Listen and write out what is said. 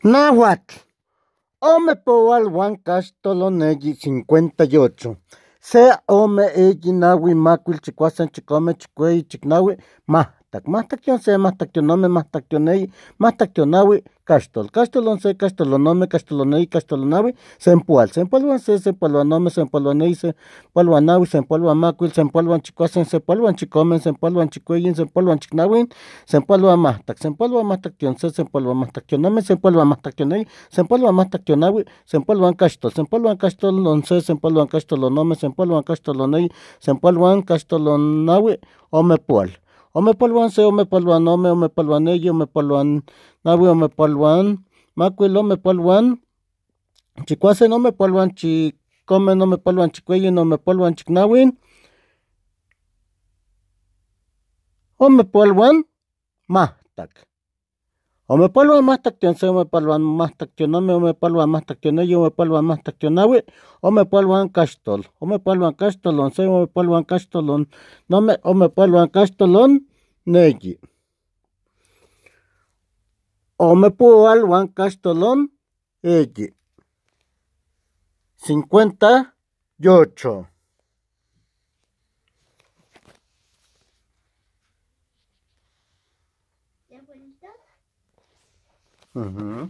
Náhuatl. Ome poal huan caxtolon eyi 58. Se, ome, eyi, nahui, macuil, chicuasen, chicome, chicueyi, chicnahui, mahtac. Mahtac tion se, mahtac tion ome, mahtac tion eyi, mahtac tion nahui, caxtol. Caxtolon se, caxtolon ome, caxtolon eyi, caxtolon nahui, sempoal. Sempoal huan se, sempoal huan ome, sempoal huan eyi, sempoal huan nahui, sempoal huan macuil, sempoal huan chicuasen, sempoal huan chicome, sempoal huan chicueyi, sempoal huan chicnahui, sempoal huan mahtac. Sempoal huan mahtac tion se, sempoal huan mahtac tion ome, sempoal huan mahtac tion eyi, sempoal huan mahtac tion nahui, sempoal huan caxtol. Sempoal huan caxtolon se, sempoal huan caxtolon ome, sempoal huan caxtolon eyi, sempoal huan caxtolon nahui, ome poal. Ome poal huan se, ome poal huan ome, ome poal huan eyi, ome poal huan nahui, ome poal huan macuil, ome poal huan chicuasen, ome poal huan chicome, ome poal huan chicueyi, ome poal huan chicnahui, ome poal huan mahtac. Ome poal huan mahtac tion se, ome poal huan mahtac tion ome, ome poal huan mahtac tion eyi, ome poal huan mahtac tion nahui, ome poal huan caxtol. Ome poal huan caxtolon se, ome poal huan caxtolon ome, ome poal huan caxtolon neyi. Ome poal huan caxtolon eyi. 58. ¿Ya fue listo? Ujú.